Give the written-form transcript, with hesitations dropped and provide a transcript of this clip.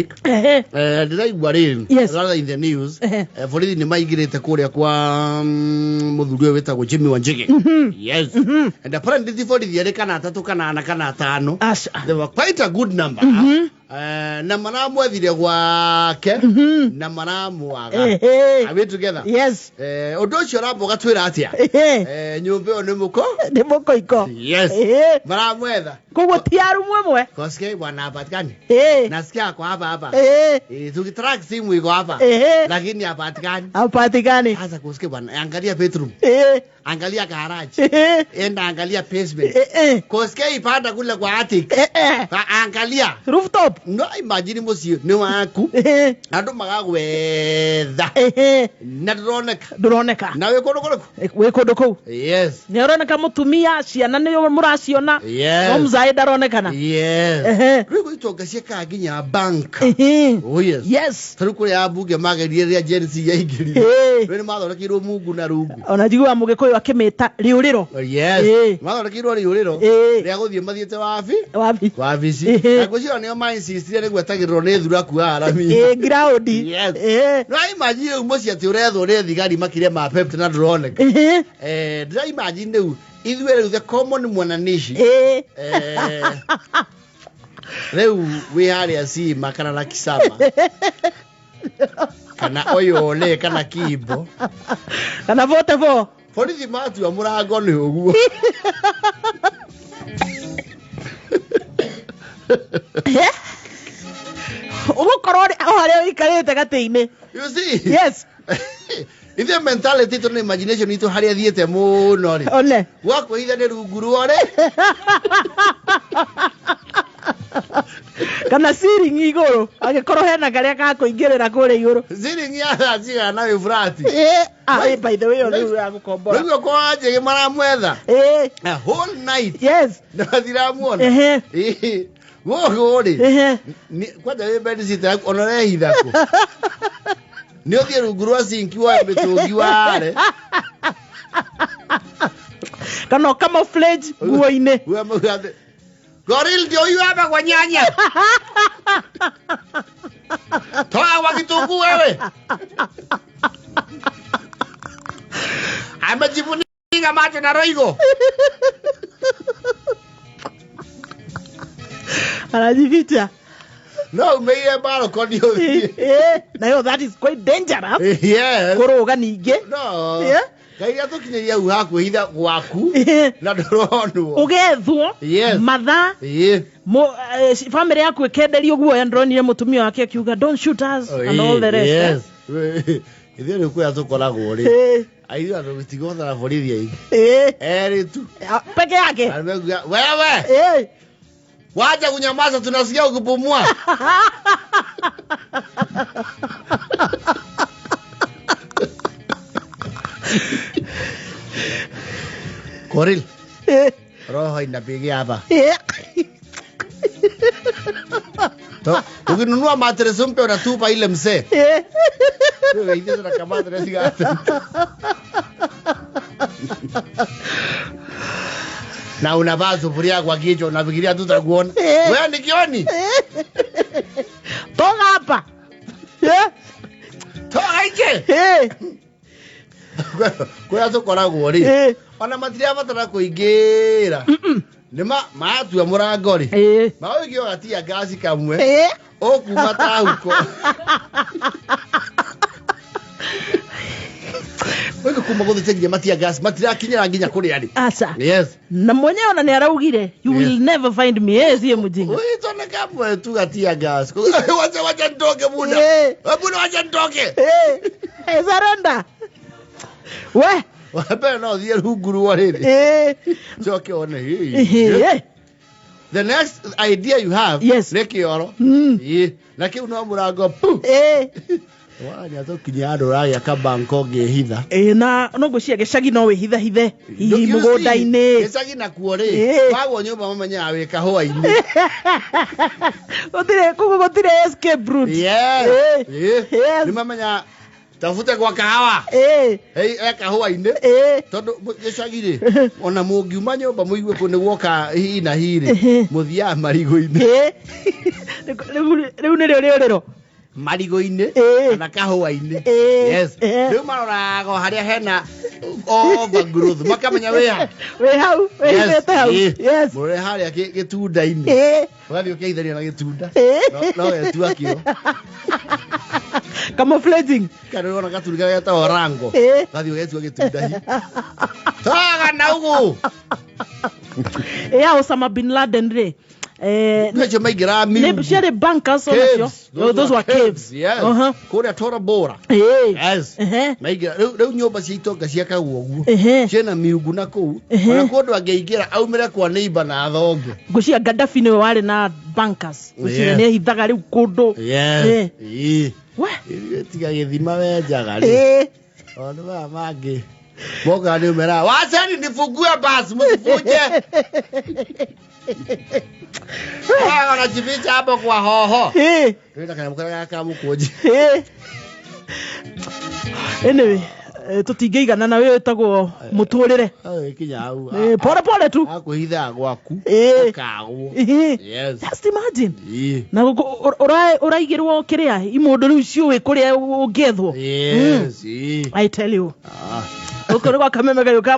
Ndĩraigua rĩ, rather in the news, borithi nĩ maingĩrĩte kũrĩa kwa mũthuri ũyũ wĩtagwo Jimmy Wanjigi. Yes, and apparently ti borithi erĩ kana atatũ kana ana kana atano. Aca. They were quite a good number. Na maramwethire gwake na maramwaga. Are we together? Yes. Ũndũ ũcio ũramba ũgatwĩra atĩa? Nyũmba ĩyo nĩ mũko Nĩ mũkoiko. Yes. Maramwetha. Koguo ti arumu ĩmwe. Koske bwana hapatikani. Nasikia ako hapa hapa. Tukitrack simu iko hapa. Lakini hapatikani. Hapatikani. Sasa Koske bwana, angalia bedroom. Angalia garage. Enda angalia basement. Koske ipanda kule kwa attic. Angalia. Rooftop. No imagine muciĩ nĩ waku. Andũ magagwetha. Na ndũroneka. Ndũroneka. Na wĩ kũndũ kũrĩkũ? Wĩ kũndũ kũu. Yes. Nĩ aroneka mũtumia, ciana nĩ mũraciona. Yes. No mzaĩ ndaronekana. Yes. Rĩu itonga ciĩkaga nginya bank. Oh yes. Yes. Ta rĩu kũrĩa ambunge magerire rĩrĩa Gen Z yaingĩrire. Rĩu nĩ mathondekeirwo mungu na rungu. Ona njiguaga mũgĩkũyũ akĩmĩta rĩũrĩro. Yes. Mathondekeirwo rĩũrĩro rĩa gũthiĩ mathiĩte wabi. Wabi. Wabici. Na ngwĩciria nĩo ma-insistire nĩ gwetagĩrĩrwo nĩ thuraku arami. Ground. Yes. No imagine rĩu mũciĩ atĩ ũrethwo nĩ thigari makĩria ma 50 na ndũroneka. Ndĩra imagine rĩu ithuĩ rĩu the common mwananishi. Rĩu wĩ harĩa Cima kana na Kisama kana Oyole kana Kimbo kana vote vo. Borithi matua mũrango nĩ ũguo. Ũgũkorwo o harĩa ũikarĩte gatĩ-inĩ. You see? Yes. Ithuĩ mentality itũ na imagination itũ harĩa thiĩte mũno rĩ. One. Gwa kwĩhitha nĩ rungu rwore. Kana ceiling igũrũ angĩkorwo hena karĩa ga kũingĩrĩra kũrĩa igũrũ. Ceiling ya thaa cigana na wĩ flat? By the way, rĩu ya gũkombora. Rĩu kwa Njĩgĩ maramwetha. A whole night. Yes. Na matiramuona. Gũkũ rĩ. Kwanja wĩ bed sitter yaku ona ũrehitha kũ? Nĩ ũthiĩ rungu rwa sinki woe mĩtũngi ware. Kana o camouflage nguo-inĩ. Goril ndio huyu hapa kwa nyanya. Toa kwa kitunguu wewe. Amejifunika macho na roigo. Anajificha. No umeire balcony ũthiĩ. Nayo that is quite dangerous. Yes. Kũrũga ningĩ. No. Ngai atũkinyĩria hau ha kwĩhitha gwaku na ndũronwo. Ũgethwo. Yes. Mathaa. Family yaku ĩkenderio guoya, ndĩronire mũtumia wake akiuga don't shoot us and all the rest. Yes. Ithuĩ rĩu kũrĩa tũkoragwo rĩ. Aithuĩ andũ tũtigũbatara borithi aingĩ. Erĩ tu. Peke yake. Na nĩmekuga, wewe. Wacha kunyamaza, tunasikia ukipumua. Koril. Roho inapigia hapa. Ukinunua mattress mpya unatupa ile mzee. Wewe hizo tunakamata na sigara. Na unavaa sufuria kwa kichwa unafikiria tutakuona. Wewe ni kioni? Toka hapa. Toka nje. Kũrĩa tũkoragwo rĩ, ona matirabatara kũingĩra. Nĩ matua mũrango rĩ, magũikia gatia ngaci kamwe, ũkuma ta huko. Ũguo kuma gũthĩte nginya matia ngaci, matirakinyĩra nginya kũrĩa rĩ. Aca. Yes. Na mwenyewe ona nĩ araugire, you will never find me. Siye mjinga. Ũgĩtwo kamwe tu gatia ngaci. Wacha, wacha nitoke bunda. Bunda wacha nitoke. Surrender. We. Wambere no ũthiĩ rungu rwa rĩrĩ. Coke one, The next idea you have, Yes. nĩ kĩoro. Na kĩu no mũrango pu. Wanya tũkinya handũ ũragĩaka banko ũngĩhitha. Na no ngwĩciria gĩcagi no wĩhithahithe hihi You see, mũgũnda-inĩ. Gĩcagi nakuo rĩ, wagwo nyũmba mamenyaga wĩ kahũa-inĩ. Gũtirĩ, koguo gũtirĩ escape route. Yes. Yes. Nĩ mamenyaga Tafute kwa kahawa. Ĩĩ. Hey, e kahũa-inĩ. Ĩĩ. Tondũ gĩcagi rĩ, ona mũngiuma nyũmba mũigue kũ nĩ guoka hi na hi rĩ, mũthiaga marigũ-inĩ. Ĩĩ. Rĩu nĩrĩo rĩũrĩro. Marigũ-inĩ Ĩĩ. kana kahũa-inĩ. Ĩĩ. Yes. Ĩĩ. Rĩu maroraga o harĩa hena overgrowth makamenya wĩ ha. Wĩ hau, wĩhithĩte hau. Ĩĩ. Yes. Mũrore harĩa gĩtunda-inĩ. Ĩĩ. Ũgathiĩ ũkeithania na gĩtunda. Ĩĩ. No wetua kĩo. Camouflaging. Kana ũrona gaturi karĩa getagwo rango. Ĩĩ. Ũgathiĩ ũgetua gĩtunda hi. Toga na ũguo. Ĩ ya Osama bin Laden rĩ, Nĩcio maingĩraga nĩ miungu. ciarĩ bunkers onacio. Caves. Oh, those were caves. Yes. Kũrĩa Tora Bora. Ĩĩ. Yes. Ehe. Maingĩra rĩu nyũmba cia itonga ciakagwo ũguo. Ehe. Ciĩna miungu na kũu. Ehe. Ona kũndũ angĩingĩra aumĩre kwa neighbor na athonge. Ngwĩciria Gaddafi nĩwe warĩ na bunkers. Ngwĩciria Yeah. nĩ ehithaga rĩu kũndũ. Yes. Ĩĩ. Ĩĩ. We. Ithuĩ tiga gĩthima wenjaga rĩ. Ĩĩ. Maũndũ maya mangĩ mokaga nĩ ũmeraga waceni nifungue basi msivunje. Wao wanajificha hapo kwa hoho. Ĩĩ. Twĩna kanyamũ karĩa ga mũkũnji. Ĩĩ. Anyway, tũtingĩigana na wĩ wĩtagwo mũtũrĩre. Kinya hau. Ĩĩ, pole pole tu. Akwĩhithaga gwaku. Ĩĩ. Ũkagwo. Ĩĩ. Yes. Just imagine. Ĩĩ. Na ũraigĩrwo kĩrĩa imũndũ rĩu ciũĩ kũrĩa ũngĩethwo. Yes. Ĩĩ. I tell you. Ah. Gũkũ nĩ gwa Kameme gayũ ka